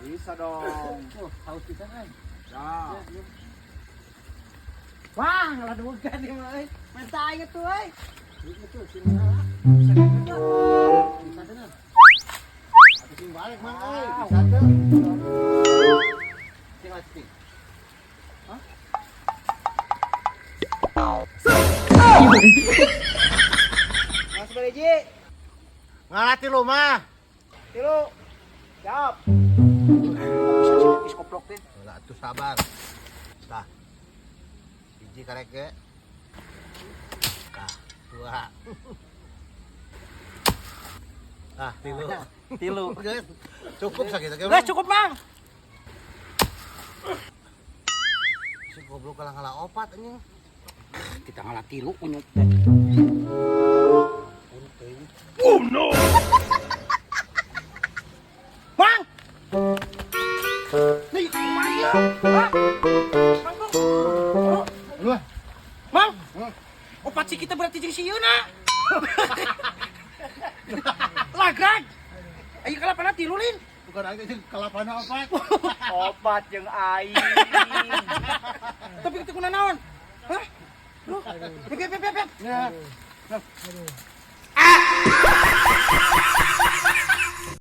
Bisa dong. Oh, haus pisan euy. Ya. Wah, ngalah dugan ieu mah euy. Menta aing atuh euy. Itu sing ngalah. Bisa teu? Bisa teu? Atuh sing balik, Mang euy, bisa teu? Sing lagi. Hah? Mas Bereji, Ngalah tilu mah. tilu. Siap. Bisa sih koplok teh. Lah atuh sabar. Tah. Hiji karek ge. Tah, dua. Ah, tilu. Tilu. Geus, cukup sakitu ge. Geus cukup, Mang. Si goblok kalah ngalah opat anjing. Kita ngalah tilu kunyuk teh. Oh no! Mang. Nih, kumaha ieu? Hah? Mang, Bang. Oh, Lu. Mang. Opat si kita berarti jeung si ieu na. Lagrag. Ayo kalapana tilu lin. Bukan aing teh kalapana opat. Opat jeung aing. Tapi kita kuna naon? Hah? Lu? Pep, pep, pep, pep. Ya. Ah!